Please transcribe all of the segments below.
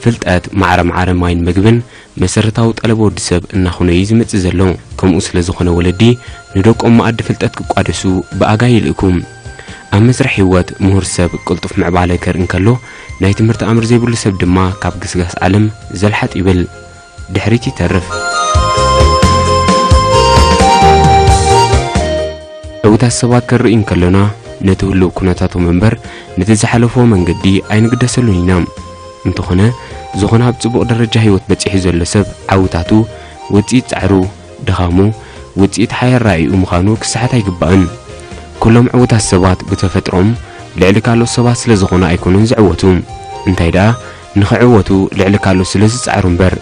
ፍልጠት ማዕረ ማዕረ ማይን ምግብን መሰረታዊ ጠለብ ወዲ ሰብ እናኾነ እዩ ዝመጽእ ዘሎ። ከምኡ ስለ ዝኾነ ወለዲ ንደቆም መኣዲ ፍልጠት ክቋደሱ ብኣጋ ይልእኩ። ኣብ መስርሕ ህይወት ምሁር ሰብ ቅልጡፍ ምዕባለ ከርኢ እንከሎ፣ ናይ ትምህርቲ ኣምር ዘይብሉ ሰብ ድማ ካብ ግስጋስ ዓለም ዘልሓጥ ይብል። ድሕሪት ይተርፍ። ዕውታት ሰባት ከርኢ እንከሎና፣ ነቲ ህሉው ኩነታቶም እምበር ነቲ ዝሓለፍዎ መንገዲ ኣይንግደሰሉን ኢና። እንተኾነ፣ ዝኾነ ኣብ ጽቡቕ ደረጃ ህይወት በጺሑ ዘሎ ሰብ ዓውታቱ ውጽኢት ጻዕሩ፣ ድኻሙ ውጽኢት ሓያል ራእይኡ ምዃኑ ክሰሓት ኣይግባእን። ኩሎም ዕውታት ሰባት ብተፈጥሮም ልዕሊ ካልኦት ሰባት ስለ ዝኾኑ ኣይኮኑን ዝዕወቱ። እንታይ ደኣ፣ ንኽዕወቱ ልዕሊ ካልኦት ስለ ዝጻዕሩ እምበር።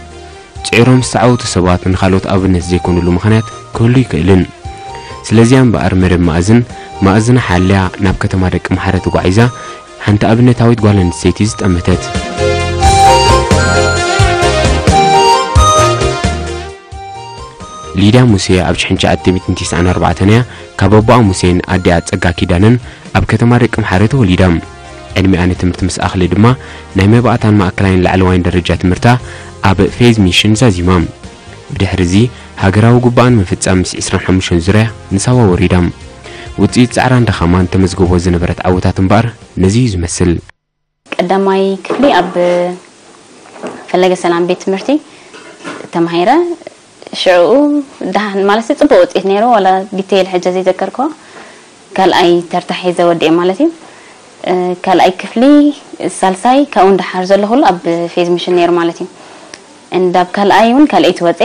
ጽዒሮም ዝተዓወቱ ሰባት ንኻልኦት ኣብነት ዘይኮኑሉ ምኽንያት ክህሉ ይክእልን። ስለዚያ እምበኣር መደብ ማእዝን፣ ማእዝና ሓልያ ናብ ከተማ ደቂ መሓረ ተጓዒዛ፣ ሓንቲ ኣብነታዊት ጓል ኣንስተይቲ ዝጠመተት። ሊድያ ሙሴ ኣብ ሽሕን ትሽዓተ ሚእትን ትስዓን ኣርባዕተን እያ ካብ ኣቦኣ ሙሴን ኣዲኣ ጸጋ ኪዳነን ኣብ ከተማ ደቂ መሓረ ተወሊዳ። ዕድሚኣ ንትምህርቲ ምስ ኣኽለ ድማ ናይ መባእታን ማእከላይን ላዕለዋይን ደረጃ ትምህርታ ኣብ ፌዝ ሚሽን ዛዚማ። ብድሕሪ እዚ ሃገራዊ ጉባኣን ምፍጻም ምስ ዕስራን ሓሙሽተን ዙርያ ንሳዋ ወሪዳ። ውጽኢት ጻዕራን ድኻማን ተመዝግቦ ዝነበረት ዓወታት እምበኣር ነዚ እዩ ዝመስል። ቀዳማይ ክፍሊ ኣብ ፈለገ ሰላም ቤት ትምህርቲ ተማሂረ። ሽዕኡ ደሓን ማለት ጽቡቕ ውጽኢት ነይሩ፣ ዋላ ዲቴይል ሕጂ ዘይዘከርክዎ። ካልኣይ ተርታ ሒዘ ወዲኤ ማለት እዩ። እ፣ ካልኣይ ክፍሊ፣ ሳልሳይ፣ ካብኡ ንደሓር ዘሎ ኩሉ ኣብ ፌዝ ሚሽን ነይሩ ማለት እዩ። እንዳ ኣብ ካልኣይ እውን ካልኣይቲ ወፀ።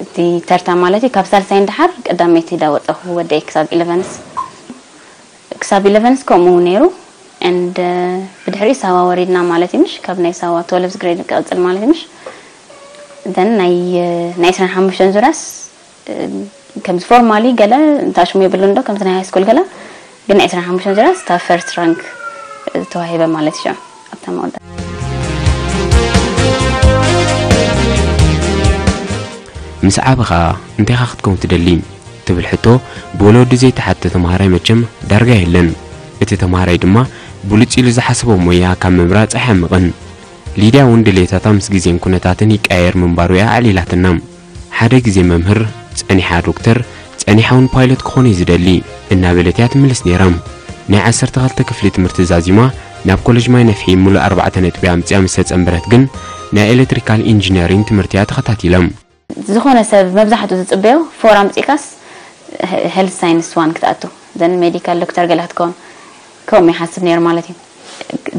እቲ ተርታ ማለት እዩ፣ ካብ ሳልሳይ ንደሓር ቀዳመይቲ ዳ ወፀኹ ወዲኤ ክሳብ ኢለቨንስ። ክሳብ ኢለቨንስ ከምኡ ነይሩ። And ብድሕሪኡ ሳዋ ወሪድና ማለት እዩ፣ ምሽ ካብ ናይ ሳዋ ትወልቭዝ ግሬድ ክቕጽል ማለት እዩ፣ ምሽ then ናይ ናይ ዕስራን ሓሙሽተን ዙርያስ ከምዚ ፎርማሊ ገለ እንታሽሙ የብሉን ዶ ከምቲ ናይ ሃይ ስኩል ገለ፣ ግን ናይ ዕስራን ሓሙሽተን ዙርያስ እታ ፈርስት ራንክ ተዋሂበ ማለት እዩ። ኣብታ መወዳእታ ምስ ዓበኻ እንታይ ኢኻ ክትከውን ትደሊ? ትብል ሕቶ ብወለዱ ዘይተሓተ ተምሃራይ መቸም ዳርጋ የለን። እቲ ተምሃራይ ድማ ብሉጽ ኢሉ ዝሓሰቦ ሞያ ካብ ምምራጽ ኣይሓምቕን። ሊድያ እውን ድሌታታ ምስ ግዜን ኩነታትን ይቀያየር ምንባሩ እያ ኣዕሊላትና። ሓደ ግዜ መምህር፣ ጸኒሓ ዶክተር፣ ጸኒሓ እውን ፓይለት ክኾን እዩ ዝደሊ እናበለት እያ ትምልስ ነይራ። ናይ ዓሰርተ ክልተ ክፍሊ ትምህርቲ ዛዚማ ናብ ኮሌጅ ማይ ነፍሒ ምሉእ ኣርባዕተ ነጥቢ ኣምጺኣ ምስ ተጸንበረት ግን ናይ ኤሌክትሪካል ኢንጂነሪንግ ትምህርቲ እያ ተኸታቲላ። ዝኾነ ሰብ መብዛሕትኡ ዝጽበዮ ፎር ኣምጺእካስ ሄልት ሳይንስ ዋን ክትኣቱ፣ ዘን ሜዲካል ዶክተር ገለ ክትከውን፣ ከምኡ ይሓስብ ነይሩ ማለት እዩ።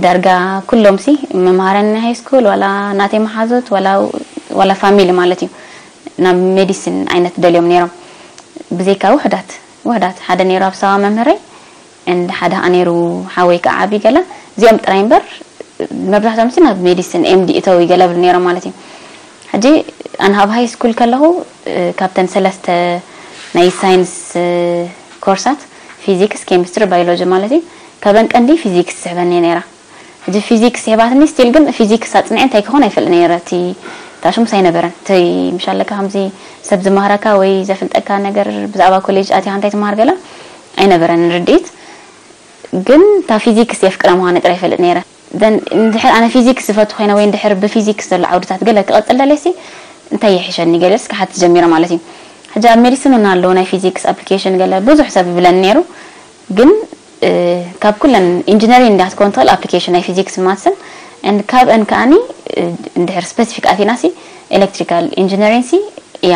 ዳርጋ ኩሎም ሲ መምሃራን ናይ ሃይ ስኩል ዋላ ናተይ መሓዙት ዋላ ዋላ ፋሚሊ ማለት እዩ ናብ ሜዲሲን ዓይነት ደልዮም ነይሮም። ብዘይካ ውሕዳት ውሕዳት ሓደ ነይሩ ኣብ ሳዋ መምህረይ እንድ ሓደ ነይሩ ሓወይ ከዓ ዓብይ ገለ እዚኦም ጥራይ እምበር መብዛሕትኦም ሲ ናብ ሜዲሲን ኤምዲ እተው ገለ ብል ነይሮም ማለት እዩ። ሕጂ ኣነ ኣብ ሃይ ስኩል ከለኹ እ፣ ካብተን ሰለስተ ናይ ሳይንስ እ፣ ኮርሳት ፊዚክስ፣ ኬሚስትሪ፣ ባዮሎጂ ማለት እዩ። ካብን ቀንዲ ፊዚክስ ትስሕበኒ ነይራ። ሕጂ ፊዚክስ ሄባትኒ ስቲል ግን ፊዚክስ ኣጽኒዐ እንታይ ክኾን ኣይፈልጥ ነይረ። እቲ ታሽሙስ ኣይነበረን። እቲ ምሻለካ ከምዚ ሰብ ዝማህረካ ወይ ዘፍልጠካ ነገር ብዛዕባ ኮሌጅ ኣቲኻ እንታይ ትማሃር ገለ ኣይነበረን ርድኢት። ግን እታ ፊዚክስ የፍቅራ ምዃነ ጥራይ ይፈልጥ ነይረ። ዘን እንድሕር ኣነ ፊዚክስ ዝፈቱ ኮይነ ወይ እንድሕር ብፊዚክስ ዘሎ ዓውድታት ገለ ክቐጽል ደልየሲ እንታይ ይሕሸኒ ገለስ ክሓት ጀሚረ ማለት እዩ። ሕጂ ኣብ ሜዲሲን እውን ኣለዎ ናይ ፊዚክስ ኣፕሊኬሽን ገለ ብዙሕ ሰብ ይብለኒ ነይሩ። ግን እ፣ ካብ ኩለን ኢንጂነሪንግ እንዳ ክትኮን ትኽእል ኣፕሊኬሽን ናይ ፊዚክስ ማትስን and ካብአን ከኣኒ እ፣ እንድሕር ስፔሲፊክ ኣቲናሲ ኤሌክትሪካል ኢንጂነሪንግ ሲ እያ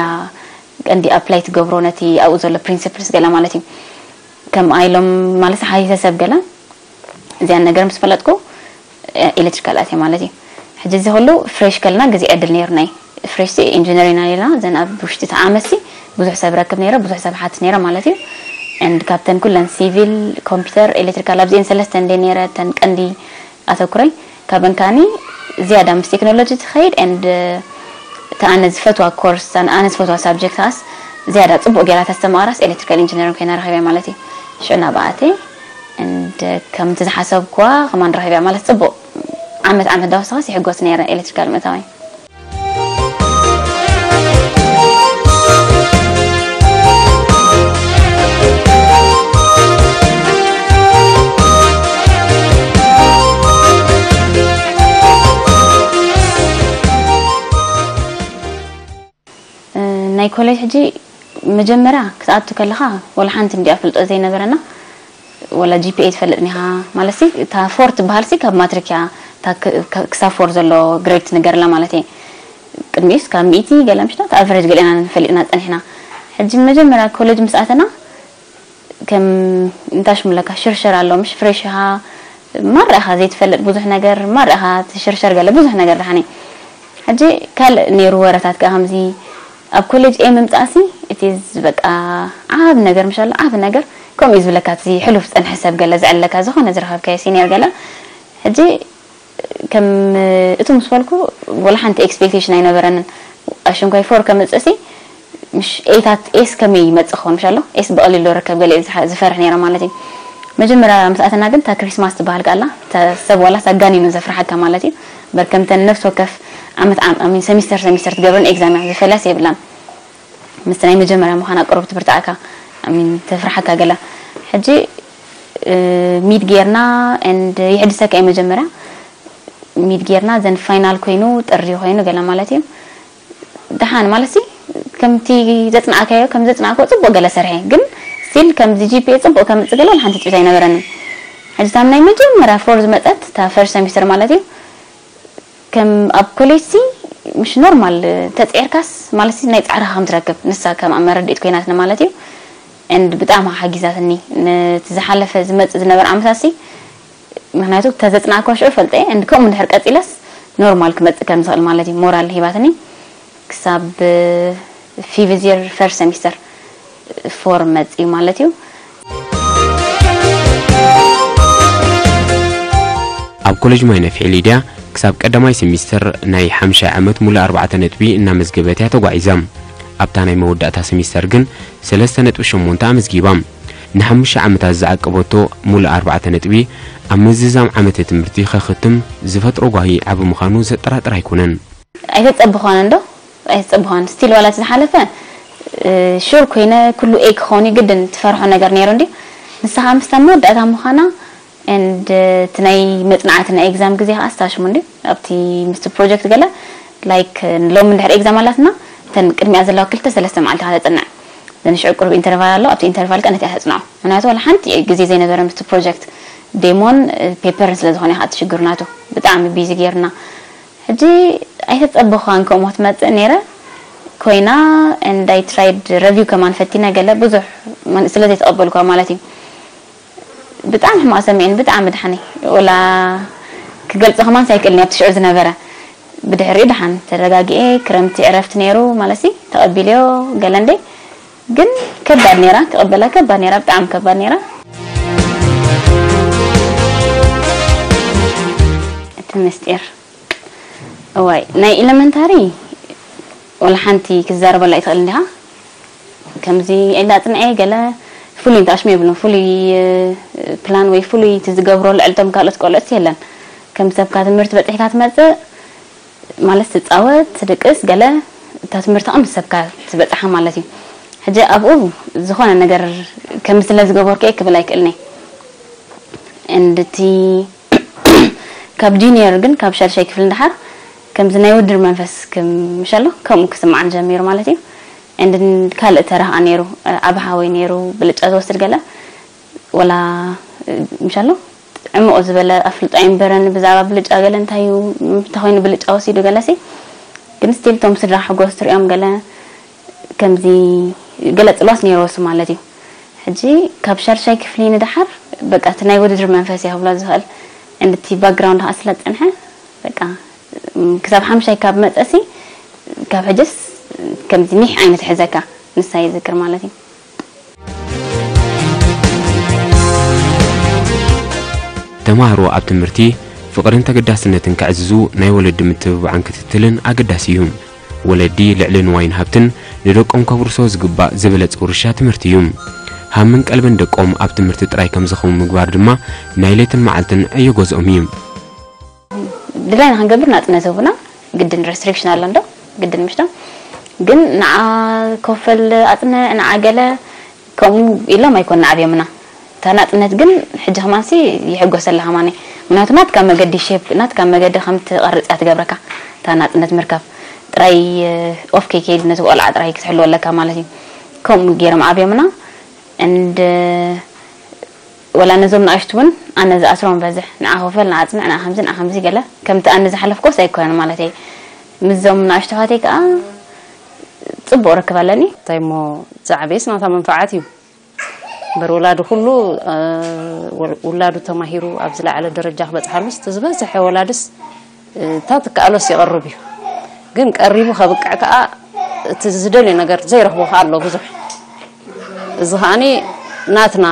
ቀንዲ ኣፕላይ ትገብሮ ነቲ ኣብኡ ዘሎ ፕሪንሲፕልስ ገለ ማለት እዩ። ከም ኣይሎም ማለት ሓይተ ሰብ ገለ እዚያን ነገር ምስ ፈለጥኩ ኤሌክትሪካል ኣትየ ማለት እዩ። ሕጂ እዚ ኩሉ ፍሬሽ ከልና ግዜ ዕድል ነይሩ ናይ ፍሬሽ ኢንጂነሪንግ ኣለና ዘን ኣብ ውሽጢ ተዓመሲ ብዙሕ ሰብ ረክብ ነይረ ብዙሕ ሰብ ሓት ነይረ ማለት እዩ። And ካብተን ኩለን ሲቪል ኮምፒውተር ኤሌክትሪካል ኣብዚኤን ሰለስተ እንደ ነይረ ተን ቀንዲ ኣተኩረይ ካብን ካኒ ዝያዳ ምስ ቴክኖሎጂ ትኸይድ and ተኣነ ዝፈትዋ ኮርስ ኣነ ዝፈትዋ ሳብጀክት ኣስ ዝያዳ ጽቡቕ ገይራ ተስተማቕራስ ኤሌክትሪካል ኢንጂነሪንግ ኮይና ረኺበ ማለት እዩ። ሽዑ ናብኣተ እንደ ከምቲ ዝሓሰብኩዋ ከማን ረኺበያ ማለት ጽቡቕ ዓመት ዓመት ዳወሰኸስ ይሕጎስ ነይረ ኤሌክትሪካል ምእታወይ። ናይ ኮሌጅ ሕጂ መጀመርያ ክትኣቱ ከለኻ ወላ ሓንቲ እንዲያ ፍልጦ ዘይነበረና፣ ወላ ጂ ፒ ኤ ትፈልጥ ኒኻ ማለት ሲ እታ ፎር ትበሃል ሲ ካብ ማትሪክ እያ፣ እታ ክ- ክ- ክሳብ ፎር ዘሎ ግሬድ ትንገርላ ማለት እየ። ቅድሚኡስ ካብ ሚእቲ ገለ ምሽታት ኣቨሬጅ ገለ ኢና ንፈልጥና ጸኒሕና። ሕጂ መጀመርያ ኮሌጅ ምስ ኣተና ከም እንታይ ሽሙ ለካ ሽርሸር ኣሎ፣ ምሽ ፍሬሽ ኢኻ፣ ማራ ኢኻ ዘይትፈልጥ ብዙሕ ነገር፣ ማራ ኢኻ ትሽርሸር ገለ ብዙሕ ነገር ደሓኒ። ሕጂ ካልእ ነይሩ ወረታት ከኣ ከምዚ ኣብ ኮሌጅ ኤ ምምጻእሲ እቲ በቃ ዓብ ነገር ምሻሎ ዓብ ነገር ከምኡ እዩ ዝብለካ እቲ ሕሉፍ ጸንሐ ሰብ ገለ ዝዕለካ ዝኾነ ዝረኸብካዮ ሲኒየር ገለ። ሕጂ ከም እቱ ምስ በልኩ ወላ ሓንቲ ኤክስፔክቴሽን ኣይነበረንን። ኣሽንኳይ ፎር ከምጽእሲ ምሽ ኤታት ኤስ ከመይ ይመጽእ ክኸውን ምሻሎ ኤስ ብቐሊሉ ርከብ ገለ ዝፈርሕ ነይረ ማለት እዩ። መጀመርያ ምስ ኣተና ግን እታ ክሪስማስ ትበሃል ቃላ እታ ሰብ ዋላስ ኣጋኒኑ ዘፍርሓካ ማለት እዩ። በርከምተን ነፍሲ ወከፍ ዓመት ዓም- ኣሚን ሰሚስተር ሰሚስተር ትገብረን ኤግዛም እያ ዝፈለስ የብላን። ምስቲ ናይ መጀመርያ ምዃና ቅሩብ ትብርትኣካ ኣሚን ተፍርሓካ ገላ። ሕጂ ሚድ ጌርና ኤንድ ይሕድሰካ እዩ መጀመርያ ሚድ ጌርና ዘን ፋይናል ኮይኑ ጥሪ ኮይኑ ገለ ማለት እዩ። ደሓን ማለት ሲ ከምቲ ዘጽናዕካዮ ከም ዘጽናዕኮ ጽቡቅ ገለ ሰርሐ ግን ስቲል ከምዚ ጂ ፒ ኤ ጽቡቅ ከምጽእ ገለ ሓንቲ ትብታ ኣይነበረንን። ሕጂ ታም ናይ መጀመርያ ፎር ዝመጸት እታ ፈርስት ሰሚስተር ማለት እዩ። ከም ኣብ ኮሌጅ ሲ ምሽ ኖርማል ተጽዒርካስ ማለት ሲ ናይ ጻዕርኻ ከም ትረክብ ንሳ ከም ኣመረድኢት ኮይናትና ማለት እዩ። ኤንድ ብጣዕሚ ሓጊዛትኒ። ነቲ ዝሓለፈ ዝመጽእ ዝነበረ ዓመታት ሲ ምክንያቱ ተዘጽናዕኮ ሽዑ ፈልጠ ኤንድ ከምኡ እንድሕር ቀጺለስ ኖርማል ክመጽእ ከም ዝኽእል ማለት እዩ። ሞራል ሂባትኒ ክሳብ ፊቭዝ ይር ፈርስት ሰሚስተር ፎር መጽእ ማለት እዩ። ኣብ ኮሌጅ ማይ ነፍሒ ሊድያ ክሳብ ቀዳማይ ሰሚስተር ናይ ሓምሻይ ዓመት ሙሉእ ኣርባዕተ ነጥቢ እናመዝገበት እያ ተጓዒዛ። ኣብታ ናይ መወዳእታ ሰሚስተር ግን ሰለስተ ነጥቢ ሸሞንተ ኣመዝጊባ። ንሓሙሽተ ዓመታት ዝዓቀበቶ ሙሉእ ኣርባዕተ ነጥቢ ኣብ ምዝዛም ዓመተ ትምህርቲ ከኽትም ዝፈጥሮ ጓሂ ዓቢ ምዃኑ ዘጠራጥር ኣይኮነን። ኣይተጸብኾን እንዶ ኣይተጸብኾን ስቲል ዋላ እቲ ዝሓለፈ ሹር ኮይነ ኩሉ ኤ ክኸውን እዩ ግድን ትፈርሖ ነገር ነይሩ እንዲ ንስኻ ምስታ መወዳእታ ምዃና ኤንድ እቲ ናይ መጽናዕቲ ናይ ኤግዛም ግዜ ከዓ ስታሽሙ እንዲ ኣብቲ ምስቲ ፕሮጀክት ገለ ላይክ ሎም እንድሕር ኤግዛም ኣላትና እተን ቅድሚያ ዘለዋ ክልተ ሰለስተ መዓልቲ ተጽንዕ ንሽዑ ቅሩብ ኢንተርቫል ኣሎ ኣብቲ ኢንተርቫል ቀ ነቲ ተጽንዖ ምክንያቱ ዋላ ሓንቲ ግዜ ዘይነበረ ምስቲ ፕሮጀክት ዴሞን ፔፐርን ስለ ዝኾነ ከዓ ትሽግር ናቱ ብጣዕሚ ቢዚ ጌርና ሕጂ ኣይተጸበኳን ከምኡ ክትመጽእ ነይረ ኮይና and I tried review ከማን ፈቲነ ገለ ብዙሕ ስለ ዘይተቐበልኳ ማለት እዩ ብጣዕሚ ሕማቕ ሰሚዕን ብጣዕሚ ድሓነይ ወላ ክገልጾ ከማን ሳይክእልኒ ኣብቲ ሽዑ ዝነበረ ብድሕሪኡ ድሓን ተረጋጊኤ ክረምቲ ዕረፍቲ ነይሩ ማለሲ ተቐቢልዮ ገለ እንደ ግን ከባድ ነይራ ክቐበላ ከባድ ነይራ ብጣዕሚ ከባድ ነይራ እቲ ምስጢር እዋይ ናይ ኤለመንታሪ ወላ ሓንቲ ክዛረበላ ይትኽእል እንዲኻ ከምዚ ኢላ ኣጽንዐ ገለ ፍሉይ እንተኣሽሙ የብሉን ፍሉይ ፕላን ወይ ፍሉይ እቲ ዝገብሮ ልዕልቶም ካልኦት ቆልዑት የለን ከም ሰብካ ትምህርቲ በፂሕካ ትመፅእ ማለት ትፃወት ትድቅስ ገለ እታ ትምህርቲ ምስ ሰብካ ትበፅሓ ማለት እዩ ሕጂ ኣብኡ ዝኾነ ነገር ከም ስለ ዝገበርኩ ክብል ኣይክእልኒ እንድቲ ካብ ጂኒየር ግን ካብ ሻድሻይ ክፍሊ ንደሓር ከምዚ ናይ ውድድር መንፈስ ክምሽ ኣሎ ከምኡ ክስምዓን ጀሚሩ ማለት እዩ and ካልእ ተራ ከዓ ነይሩ ዓቢ ሓወይ ነይሩ ብልጫ ዝወስድ ገለ ወላ ምሽ ኣሎ ዕምቑ ዝበለ ኣፍልጦ ኣይንበረኒ ብዛዕባ ብልጫ ገለ እንታይ እዩ እንተኮይኑ ብልጫ ወሲዱ ገለሲ ግን ስቲል ቶም ስድራ ሕጎስ ትሪኦም ገለ ከምዚ ገለ ፅልዋስ ነይርዎ እሱ ማለት እዩ ሕጂ ካብ ሻድሻይ ክፍሊ ንደሓር በቃ እቲ ናይ ውድድር መንፈስ እያ ክብሎ ዝኽእል እንድቲ ባክግራውንድ ከዓ ስለ ዝፀንሐ በቃ ክሳብ ሓምሻይ ካብ መፀሲ ካብ ሕጅስ ከምዚ ኒሕ ዓይነት ሕዘካ ንሳ ይዝክር ማለት እዩ ተማሃሮ ኣብ ትምህርቲ ፍቕርን ተገዳስነትን ከዕዝዙ ናይ ወለዲ ምትብባዕን ክትትልን ኣገዳሲ እዩ። ወለዲ ልዕሊ ንዋይን ሃብትን ንደቆም ከብርሶ ዝግባእ ዝበለጸ ውርሻ ትምህርቲ እዩ። ሃምን ቀልብን ደቆም ኣብ ትምህርቲ ጥራይ ከም ዝኸውን ምግባር ድማ ናይ ለይትን መዓልትን ዕዮ ገዝኦም እዩ። ድላይና ክንገብር ናጽነት ህቡና ግድን ሬስትሪክሽን ኣሎ እንዶ ግድን ምሽቶ ግን ንዓ ኮፈል ኣጽነ ንዓ ገለ ከምኡ ኢሎም ኣይኮን ንዓብዮምና እታ ናጽነት ግን ሕጂ ከማንሲ ይሕጎሰላ ከማኒ ምክንያቱ ናትካ መገዲ ሼፕ ናትካ መገዲ ከም ትቐርጽ እያ ትገብረካ እታ ናጽነት ምርካብ ጥራይ ኦፍ ከይከይድ ነቲ ቆልዓ ጥራይ ክትሕልወለካ ማለት እዩ። ከምኡ ገይሮም ኣብዮምና። እንድ ወላ ነዞም ንኣሽቱ እውን ኣነ ዝኣስሮም በዝሕ፣ ንዓ ክፈል፣ ንዓ ጽንዕ፣ ንዓ ከምዚ፣ ንዓ ከምዚ ገለ ከምቲ ኣነ ዝሓለፍኮስ ኣይኮነን ማለት እየ። ምስዞም ንኣሽቱ ሓተይ ከዓ ጽቡቕ ርክብ ኣለኒ። እንታይ እሞ፣ ዝዓበየስ ናታ መንፈዓት እዩ። እምበር ወላዲ ኩሉ ውላዱ ተማሂሩ ኣብ ዝለዓለ ደረጃ ክበፅሓሉስ እቲ ዝበዝሐ ወላድስ እታ ትከኣሎስ ይቐርብ እዩ። ግን ቀሪቡ ከብቅዕ ከዓ እቲ ዝደልዮ ነገር ዘይረኽቦ ከዓ ኣሎ ብዙሕ። እዚ ከዓኒ ናትና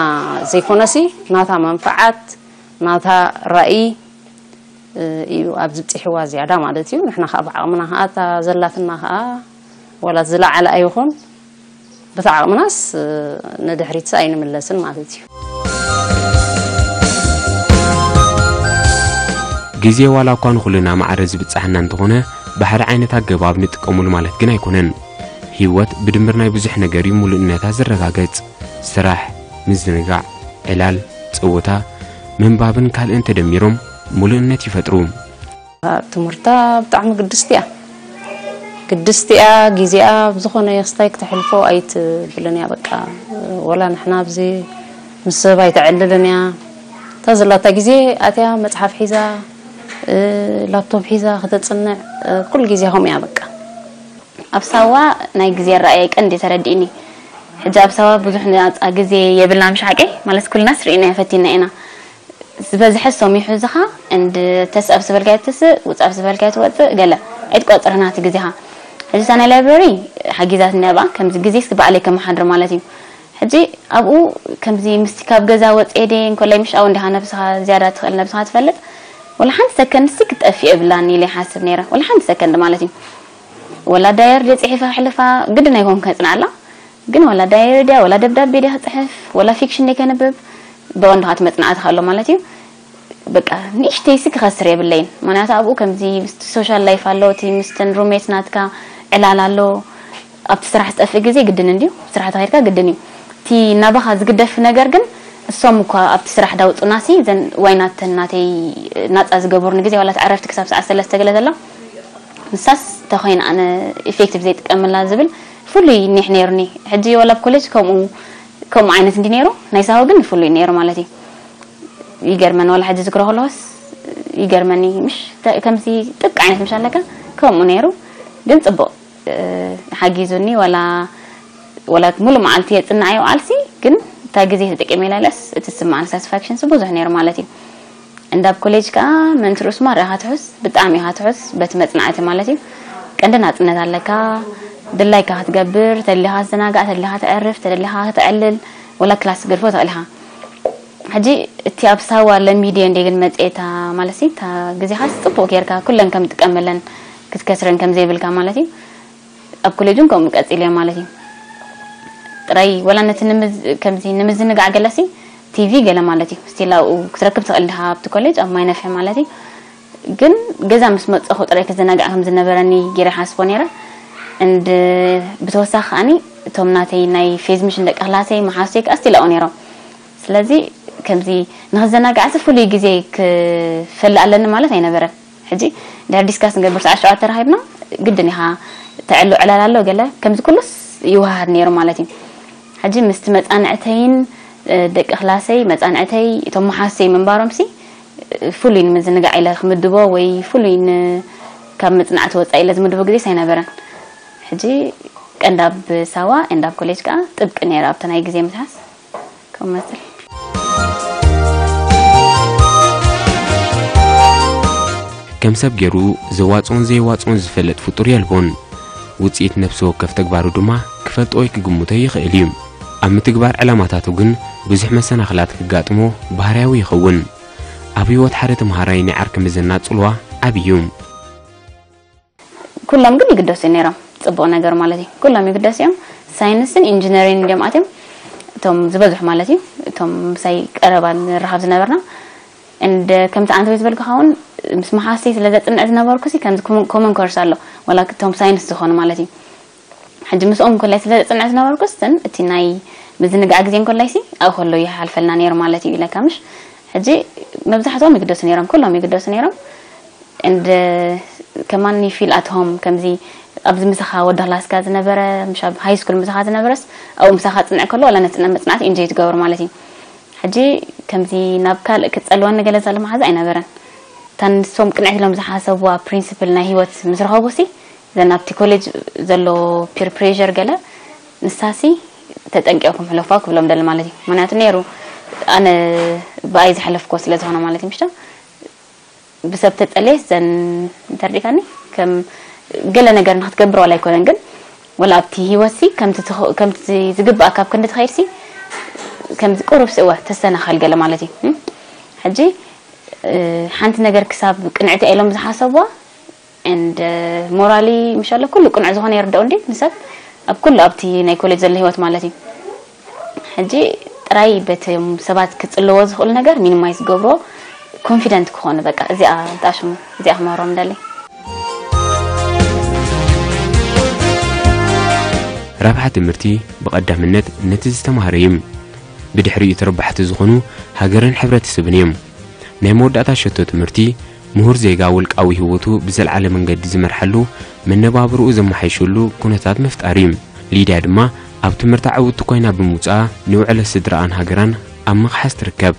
ዘይኮነሲ ናታ መንፈዓት ናታ ራእይ እዩ ኣብዚ ብፂሕዋ ዝያዳ ማለት እዩ። ንሕና ከዓ ብዓቕምና ከዓ እታ ዘላትና ከዓ ወላ ዝለዓለ ኣይኹን ብቲ ዓቕምናስ ንድሕሪት ኣይንምለስን ማለት እዩ። ግዜ ዋላ እኳ ንኹልና ማዕረ ዝብጻሕና እንተኾነ ብሓደ ዓይነት ኣገባብ ንጥቀሙሉ ማለት ግን ኣይኮነን። ህይወት ብድምር ናይ ብዙሕ ነገር እዩ ሙሉእነታ ዝረጋገጽ። ስራሕ፣ ምዝንጋዕ፣ ዕላል፣ ጸወታ፣ ምንባብን ካልእን ተደሚሮም ሙሉእነት ይፈጥሩ። ትምህርታ ብጣዕሚ ግድስቲ እያ ግድስቲ እያ ግዜኣ ብዝኾነ የኽስታይ ክተሕልፎ ኣይትብልን እያ በቃ ወላ ንሕና ኣብዚ ምስ ሰብ ኣይተዕልልን እያ እታ ዘላታ ግዜ ኣትያ መፅሓፍ ሒዛ ላፕቶፕ ሒዛ ከተፅንዕ ኩሉ ግዜ ከምኡ እያ በቃ ኣብ ሳዋ ናይ ግዜ ኣረኣእያይ ቀንዲ ተረዲእኒ ሕጂ ኣብ ሳዋ ብዙሕ ናፃ ግዜ የብልና ምሽ ሓቀይ ማለት ኩልናስ ርኢና ፈቲና ኢና ዝበዝሐ ሶም ይሕዝኻ እንድ ተስእ ኣብ ዝበልካዮ ትስእ ውፅእ ኣብ ዝበልካዮ ትወፅእ ገለ ኣይትቆፅርና እቲ ግዜኻ ሕጂ እዛ ናይ ላይብረሪ ሓጊዛትኒ ኣብኣ ከምዚ ግዜስ ባዕለይ ከመሓድር ማለት እዩ ሕጂ ኣብኡ ከምዚ ምስቲ ካብ ገዛ ወፅኤ ደ እንኮላይ ምሽ ኣው እንዲኻ ነብስኻ ዝያዳ ትኽእል ነብስኻ ትፈልጥ ወላ ሓንቲ ሰከንድ ሲ ክትጠፍእ የብላን ኢለ ይሓስብ ነይረ ወላ ሓንቲ ሰከንድ ማለት እዩ ወላ ዳየር ደ ፅሒፈ ክሕልፋ ግድን ኣይኮን ከፅንዓላ ግን ወላ ዳየሪ ድያ ወላ ደብዳቤ ድያ ክፅሕፍ ወላ ፊክሽን ድየ ከንብብ ብቐንዱ ከዓ እቲ መፅናዕቲ ኣሎ ማለት እዩ በቃ ንእሽተይሲ ክኸስር የብለይን ምክንያቱ ኣብኡ ከምዚ ምስቲ ሶሻል ላይፍ ኣሎ እቲ ምስተን ሩሜት ናትካ ዕላል ኣሎ ኣብቲ ስራሕ ዝጠፍእ ግዜ ግድን እንድዩ ስራሕ ተኸድካ ግድን እዩ እቲ ናባኻ ዝግደፍ ነገር ግን እሶም እኳ ኣብቲ ስራሕ ዳውፁና ሲ ዘን ዋይናተን ናተይ ናፃ ዝገበሩኒ ግዜ ዋላ ዕረፍቲ ክሳብ ሰዓት ሰለስተ ገለ ዘሎ ንሳስ ተኾይን ኣነ ኢፌክቲቭ ዘይጥቀመላ ዝብል ፍሉይ ኒሕ ነይሩኒ ሕጂ ወላ ኣብ ኮሌጅ ከምኡ ከምኡ ዓይነት እንዲ ነይሩ ናይ ሳሆ ግን ፍሉይ ነይሩ ማለት እዩ ይገርመን ወላ ሕጂ ዝክሮ ከለሆስ ይገርመኒ ምሽ ከምዚ ጥብቂ ዓይነት ምሽ ኣለካ ከምኡ ነይሩ ግን ፅቡቅ ሓጊዙኒ ወላ ወላ ሙሉ መዓልቲ የፅናዓዮ ቃልሲ ግን እታ ግዜ ተጠቂመ ኢላ ኢላስ እቲ ዝስማዓኒ ሳቲስፋክሽንስ ብዙሕ ነይሩ ማለት እዩ እንዳ ኣብ ኮሌጅ ከዓ ምእንቲ ርእሱ ማራ ኢኻ ትሑዝ ብጣዕሚ ኢኻ ትሑዝ በቲ መፅናዕቲ ማለት እዩ ቀንዲ ናፅነት ኣለካ ድላይካ ክትገብር ተደሊኻ ትዘናጋዕ ተደሊኻ ተዕርፍ ተደሊኻ ከተዕልል ወላ ክላስ ክትገድፎ ትኽእል ኢኻ ሕጂ እቲ ኣብ ሳዋ ለሚድዮ እንደ ግን መፅኤታ ማለት እታ ግዜኻስ ፅቡቅ ጌርካ ኩለን ከም ጥቀመለን ክትከስረን ከም ዘይብልካ ማለት እዩ ኣብ ኮሌጅ እውን ከምኡ ቀፂለ ማለት እዩ ጥራይ ወላ ነቲ ከምዚ ንምዝንጋዕ ገለሲ ቲቪ ገለ ማለት እዩ ስቲል ኣብኡ ክትረክብ ትኽእል ዲኻ ኣብቲ ኮሌጅ ኣብ ማይ ነፍሒ ማለት እዩ ግን ገዛ ምስ መፀኹ ጥራይ ክዘናጋዕ ከም ዝነበረኒ ገይረ ሓስቦ ነይረ እንድ ብተወሳኺ ከዓኒ እቶም ናተይ ናይ ፌዝ ምሽን ደቂ ክላሰይ መሓሶይ ከዓ ስቲል ኣብኡ ነይሮም ስለዚ ከምዚ ንክዘናጋዕሲ ፍሉይ ግዜ ክፈልእ ኣለኒ ማለት ኣይነበረን ሕጂ እንድሕር ዲስካስ ንገብር ሰዓት ሸውዓተ ተራኺብና ግድን ኢኻ ተዕሉ ዕላል ኣሎ ገለ ከምዚ ኩሉስ ይወሃሃድ ነይሩ ማለት እዩ ሕጂ ምስቲ መፃንዕተይን ደቂ ክላሰይ መፃንዕተይ እቶም መሓሰይ ምንባሮም ሲ ፍሉይ ንምዝንጋዕ ኢለ ክምድቦ ወይ ፍሉይ ካብ መፅናዕቲ ወፃኢ ኢለ ዝምድቦ ግዜስ ኣይነበረን ሕጂ ቀንዳብ ሳዋ ኤንዳብ ኮሌጅ ከዓ ጥብቂ ነይረ ኣብቲ ናይ ግዜ ምትሓስ ከም መስል ከም ሰብ ገይሩ ዘዋፅኦን ዘየዋፅኦን ዝፈልጥ ፍጡር የልቦን። ውፅኢት ነብሲ ወከፍ ተግባሩ ድማ ክፈልጦ ወይ ክግምቶ ይኽእል እዩ። ኣብ ምትግባር ዕላማታቱ ግን ብዙሕ መሰናኽላት ክጋጥሞ ባህርያዊ ይኸውን። ኣብ ህይወት ሓደ ተምሃራይ ናይ ዓርኪ ምዝና ፅልዋ ዓብዪ እዩ። ኩሎም ግን ይግደሱ ነይሮም ጽቡቕ ነገር ማለት እዩ ኩሎም ይግደሱ እዮም ሳይንስን ኢንጂነሪን እንዲዮም ኣትዮም እቶም ዝበዝሑ ማለት እዩ እቶም ምሳይ ቀረባ ንራኸብ ዝነበርና እንደ ከምቲ ኣንተ ዝበልክኻ እውን ምስ መሓሰይ ስለ ዘጽንዕ ዝነበርኩ ሲ ከምዚ ኮመን ኮርስ ኣሎ ወላ እቶም ሳይንስ ዝኾኑ ማለት እዩ ሕጂ ምስኦም ኮላይ ስለ ዘጽንዕ ዝነበርኩ ስትን እቲ ናይ ምዝንጋዕ ግዜ እንኮላይ ሲ ኣብኡ ከሎ ይሓልፈልና ነይሩ ማለት እዩ ኢለካ ምሽ ሕጂ መብዛሕትኦም ይግደሱ ነይሮም ኩሎም ይግደሱ ነይሮም and ከማን you feel at home ከምዚ ኣብዚ ምሳኻ ወዲ ክላስካ ዝነበረ፣ ምሽ ኣብ ሃይ ስኩል ምሳኻ ዝነበረስ ኣብኡ ምሳኻ ክጽንዕ ከሎ ዋላ ነቲ መጽናዕቲ ኢንጆይ ትገብሮ ማለት እዩ። ሕጂ ከምዚ ናብ ካልእ ክትጸልወኒ ገለ ዘሎ መሓዛ ኣይነበረን። እታ ንሶም ቅንዕቲ ኢሎም ዝሓሰብዋ ፕሪንስፕል ናይ ህይወት ምስ ረኸቡሲ ዘን ኣብቲ ኮሌጅ ዘሎ ፒር ፕሬር ገለ ንሳሲ ተጠንቂቕኩም ሕለፉ ክብሎም ደሊ ማለት እዩ። ምክንያቱ ነይሩ ኣነ ብኣይ ዝሓለፍኮ ስለ ዝኾነ ማለት እዩ ምሽቶ ብሰብ ተጸልየስ ዘን እንተርዲካኒ ከም ገለ ነገር ንክትገብር ዋላ ኣይኮነን ግን ወላ ኣብቲ ህይወትሲ ከምቲ ትኽ- ከምቲ ዝግባእ ካብ ክንዲ ትኸይድሲ ከምዚ ቁሩብ ስእወ ተሰናኸል ገለ ማለት እዩ እም? ሕጂ እ፣ ሓንቲ ነገር ክሳብ ቅንዕቲ ኢሎም ዝሓሰብዋ and ሞራሊ ምሻለ ኩሉ ቅኑዕ ዝኾነ ይርዳኡ እንዲ ንሰብ ኣብ ኩሉ ኣብቲ ናይ ኮሌጅ ዘሎ ህይወት ማለት እዩ። ሕጂ ጥራይ በቶም ሰባት ክጽልዎ ዝኽእሉ ነገር ሚኒማይዝ ገብሮ ኮንፊደንት ክኾኑ በቃ እዚኣ ተኣሽሙ እዚኣ ክመሮም ደሊ። ረብሓ ትምህርቲ ብቐዳምነት ነቲ ዝተማህረ እዩ። ብድሕሪኡ ተረባሕቲ ዝኾኑ ሃገርን ሕብረተሰብን እዮም። ናይ መወዳእታ ሸቶ ትምህርቲ ምሁር ዜጋ ውልቃዊ ህይወቱ ብዘለዓለ መንገዲ ዝመርሓሉ፣ መነባብርኡ ዘመሓይሸሉ ኩነታት ምፍጣር እዩ። ሊድያ ድማ ኣብ ትምህርታ ዕውትቲ ኮይና ብምውፅኣ ንውዕለት ስድርኣን ሃገራን ኣብ ምኽሓስ ትርከብ።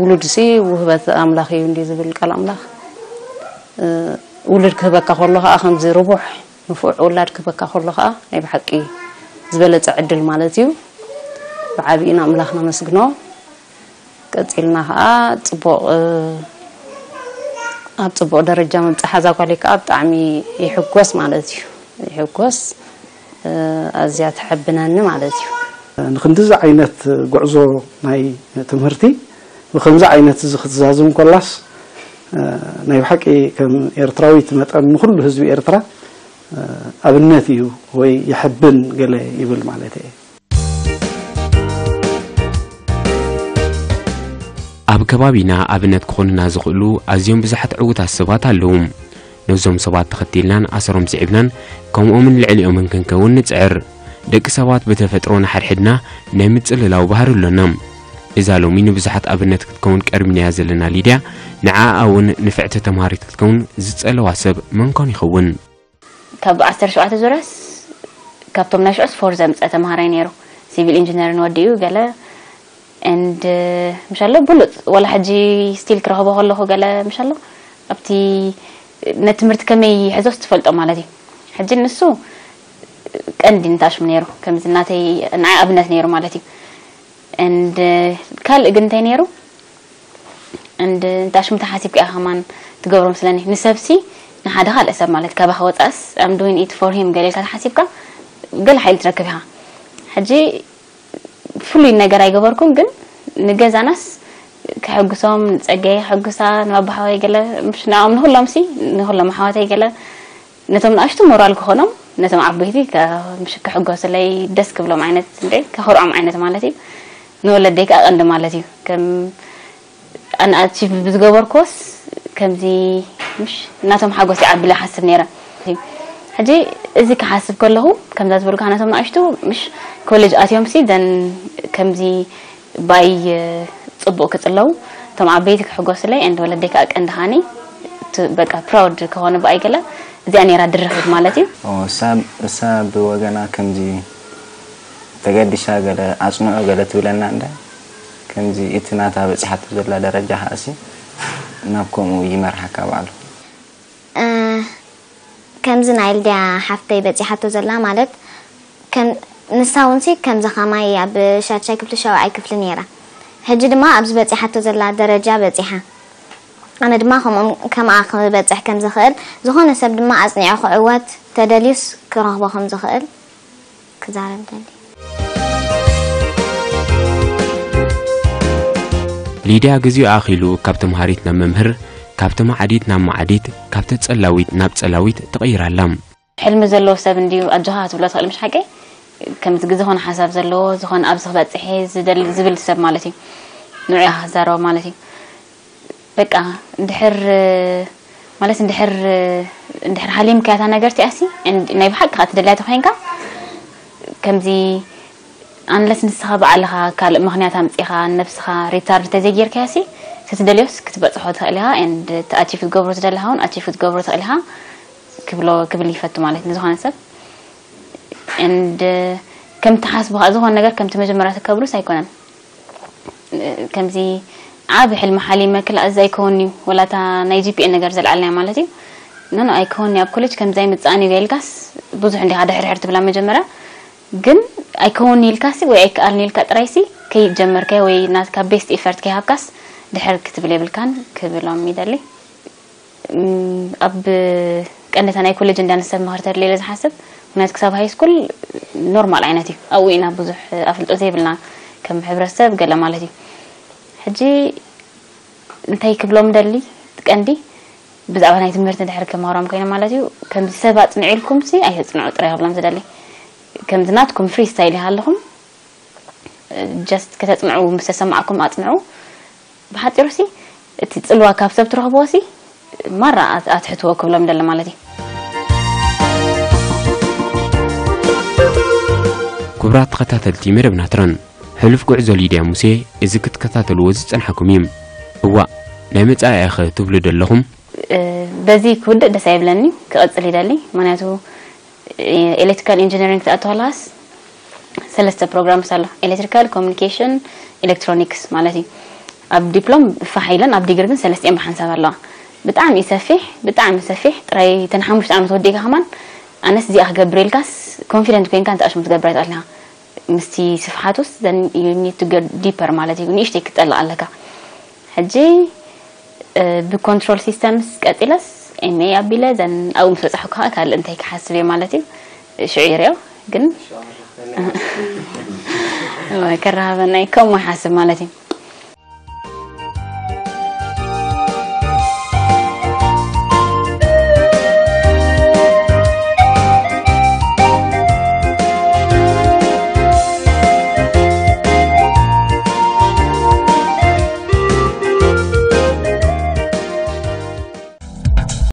ውሉድሲ ውህበት ኣምላኽ እዩ እንዲ ዝብል ቃል ኣምላኽ ውሉድ ክህበካ ከሎ ከዓ ከምዚ ርቡሕ ንፉዕ ውላድ ክህበካ ከሎ ከዓ ናይ ብሓቂ ዝበለፀ ዕድል ማለት እዩ። ብዓብይና ኣምላኽ ነመስግኖ። ቀፂልና ከዓ ፅቡቕ ኣብ ፅቡቕ ደረጃ ምብፃሓ እዛ ጓለይ ከዓ ብጣዕሚ ይሕጎስ ማለት እዩ። ይሕጎስ ኣዝያ ትሕብነኒ ማለት እዩ። ንክንድዚ ዓይነት ጉዕዞ ናይ ትምህርቲ ብከምዚ ዓይነት እዚ ክትዛዝም ኮላስ ናይ ብሓቂ ከም ኤርትራዊት መጠን ንኩሉ ህዝቢ ኤርትራ ኣብነት እዩ ወይ ይሕብን ገለ ይብል ማለት እየ። ኣብ ከባቢና ኣብነት ክኾኑና ዝኽእሉ ኣዝዮም ብዙሓት ዕዉታት ሰባት ኣለዉ። ነዞም ሰባት ተኸቲልናን ኣሰሮም ስዒብናን ከምኦምን ልዕሊኦምን ክንከውን ንጽዕር። ደቂ ሰባት ብተፈጥሮ ንሓድሕድና ናይ ምጽልላው ባህሪ ኣሎና። እዛ ሎሚ ንብዙሓት ኣብነት ክትከውን ቀርቢናያ ዘለና ሊድያ ንዓኣ እውን ንፍዕቲ ተምሃሪት ክትከውን ዝጸለዋ ሰብ መን ኮን ይኸውን? ካብ ዓሰርተ ሸውዓተ ዙርያስ ካብቶም ናይ ሽዑስ ፎር ዘምፀ ተምሃራይ ነይሩ ሲቪል ኢንጂነርን ወዲኡ ገለ and ምሻሎ ብሉፅ ወላ ሕጂ ስቲል ክረኽቦ ከለኹ ገለ ምሻሎ ኣብቲ ነቲ ትምህርቲ ከመይ ይሕዞስ ትፈልጦ ማለት እዩ ሕጂ ንሱ ቀንዲ ንታሽሙ ነይሩ ከምዚ ናተይ ንዓይ ኣብነት ነይሩ ማለት እዩ and ካልእ ግን እንታይ ነይሩ and እንታይ ሽም ተሓሲብካ ኢኻ ከማን ትገብሮ መስለኒ ንሰብሲ ንሓደ ካልእ ሰብ ማለት ካባኻ ወፃእስ I'm doing it for him ገለ ኢልካ ተሓሲብካ ገለ ሓይሊ ትረክብ ኢኻ ሕጂ ፍሉይ ነገር ኣይገበርኩን ግን ንገዛናስ ከሐጉሶም ንፀገየ ከሐጉሳ ንባባሓወይ ገለ ምሽ ንኣኦም ንኩሎም ሲ ንኩሎም ኣሕዋተይ ገለ ነቶም ንኣሽቱ ሞራል ክኾኖም ነቶም ዓበይቲ ምሽ ክሕጎስለይ ደስ ክብሎም ዓይነት እንደ ከኽርዖም ዓይነት ማለት እዩ ንወለደይ ከዓ ቀንዲ ማለት እዩ ከም ኣነ ኣቺቭ ብዝገበርኩስ ከምዚ ምሽ እናቶም ሓጎስ ይዓብለ ሓስብ ነይረ ሕጂ እዚ ክሓስብ ከለኹ ከምዛ ዝበልኩ ናቶም ንኣሽቱ ምሽ ኮሌጅ ኣትዮም ሲ ዘን ከምዚ ባይ ጽቡቕ ክጽለው እቶም ዓበይቲ ክሕጎስለይ and ወለደይ ከዓ ቀንዲ ሃኒ በቃ ፕራውድ ከኾነ ብኣይ ገለ እዚኣ ነይራ ድርኺት ማለት እዩ። እሳ ብወገና ከምዚ ተገዲሳ ገለ ኣጽንዖ ገለ ትብለና እንዳ ከምዚ እቲ ናታ በጺሓቶ ዘላ ደረጃ ከኣሲ ናብ ከምኡ ይመርሓካ ባዕሉ። ከምዚ ናይ ልድያ ሓፍተይ በጺሓቶ ዘላ ማለት ከም ንሳ እውን ሲ ከምዚ ከማይ ኣብ ሻድሻይ ክፍሊ ሻውዓይ ክፍሊ ነይራ ሕጂ ድማ ኣብዚ በጺሓቶ ዘላ ደረጃ በጺሓ ኣነ ድማ ከምኦም ከምኣ ክበጽሕ ከም ዝኽእል ዝኾነ ሰብ ድማ ኣጽኒዑ ክዕወት ተደልዩስ ክረኽቦ ከም ዝኽእል ክዛረብ ደሊ። ሊድያ ግዜኡ ኣኺሉ ካብ ተምሃሪት ናብ መምህር፣ ካብ ተማዓዲት ናብ መዓዲት፣ ካብ ተጸላዊት ናብ ጸላዊት ትቕይር ኣላ። ሕልሚ ዘለዎ ሰብ እንድዩ ኣጆኻ ክትብሎ ትኽእል ምሽ ሓቀይ ከምዚ ዝኾነ ሓሳብ ዘለዎ ዝኾነ ኣብዚ ክበፅሕ ዝደሊ ዝብል ሰብ ማለት እዩ ንዑ ኢኻ ክዛረቦ ማለት እዩ በቃ እንድሕር ማለት እንድሕር እንድሕር ሓሊምካያ እታ ነገር እቲኣሲ ናይ ብሓቂ ከዓ ትደልያ ተኮይንካ ከምዚ ኣንለስ ንስኻ ባዕልኻ ካልእ ምክንያት ኣምፂኻ ንነብስኻ ሪታርድ ተዘይጌርካያሲ ተትደልዮስ ክትበፅሖ ትኽእል ኢኻ and ኣቺቭ ክትገብሮ ትደልኻ እውን ኣቺቭ ክትገብሮ ትኽእል ኢኻ ክብሎ ክብል ይፈቱ ማለት ንዝኾነ ሰብ and ከም ትሓስቡ ከዓ ዝኾነ ነገር ከምቲ መጀመርያ ተከብሩስ ኣይኮነን። ከምዚ ዓብ ሕልሚ ሓሊመ ክላ እዚ ኣይከውን እዩ ወላታ ናይ ጂፒኤ ነገር ዘልዓልና ማለት እዩ። ኖ ኖ ኣይከውን ኣብ ኮሌጅ ከምዚ ኣይምጻእን እዩ ኢልካስ ብዙሕ እንዲኻ ድሕርሕር ትብላ መጀመርያ። ግን ኣይከውን ኢልካሲ ወይ ኣይከኣልን ኢልካ ጥራይሲ ከይጀመርከ ወይ ናትካ ቤስት ኢፈርት ከይሃብካስ ድሕር ክትብል የብልካን ክብሎም ይደሊ። ኣብ ቀንደታ ናይ ኮሌጅ እንዳነሰብ ምኽሪ ተድልየ ዝሓስብ ምክንያት ክሳብ ሃይ ስኩል ኖርማል ዓይነት እዩ። ኣብኡ ኢና ብዙሕ ኣፍልጦ ዘይብልና ከም ሕብረተሰብ ገለ ማለት እዩ። ሕጂ እንታይ ክብሎም ደሊ ቀንዲ ብዛዕባ ናይ ትምህርቲ ድሕሪ ከማውራም ኮይነ ማለት እዩ። ከምዚ ሰብ ኣጽንዑ ኢልኩም ሲ ኣይተጽንዑ ጥራይ ክብሎም ዝደሊ። ከምዚ ናትኩም ፍሪ ስታይል ይሃለኹም just ከተጽንዑ ምስ ተሰማዕኩም ኣጽንዑ። ብሓጺሩ ሲ እቲ ጽልዋ ካብ ሰብ ትረኽብዎ ሲ ማራ ኣት- ኣትሕትዎ ክብሎም ደሊ ማለት እዩ። ክቡራት ተኸታተልቲ መደብና ትረን ሕሉፍ ጉዕዞ ሊድያ ሙሴ እዚ ክትከታተልዎ ዝጸንሓኩም እዩ። እዋእ ናይ መጻኢያኸ ትብሉ ደለኹም? በዚ ክውድእ ደስ ኣይብለኒ ክቐጽል ይደሊ። ምክንያቱ ኤሌክትሪካል ኢንጂነሪንግ ትኣተዋላስ ሰለስተ ፕሮግራምስ ኣሎ። ኤሌክትሪካል፣ ኮሚኒኬሽን፣ ኤሌክትሮኒክስ ማለት እዩ። ኣብ ዲፕሎም ፋሕ ኢለን ኣብ ዲግሪ ግን ሰለስቲኤን ብሓንሳብ ኣለዋ። ብጣዕሚ እዩ ሰፊሕ፣ ብጣዕሚ ሰፊሕ። ጥራይ ተን ሓሙሽተ ዓመት ወዲእካ ከማን ኣነስ እዚኣ ክገብር ኢልካስ ኮንፊደንት ኮይንካ እንተ ኣሽሙ ትገብር ኣይትኣልካ። ምስቲ ስፍሓቱስ then you need to go deeper ማለት እዩ። ንእሽተይ ክትጠልቕ ኣለካ። ሕጂ ብኮንትሮል ሲስተምስ ቀፂለስ ኤምኤ ኣቢለ ዘን ኣብኡ ምስ በፃሕኩ ከዓ ካልእ እንታይ ክሓስብ እየ ማለት እዩ። ሽዑ ይሪኦ ግን ከረሃበና እዩ ከምኡ ይሓስብ ማለት እዩ።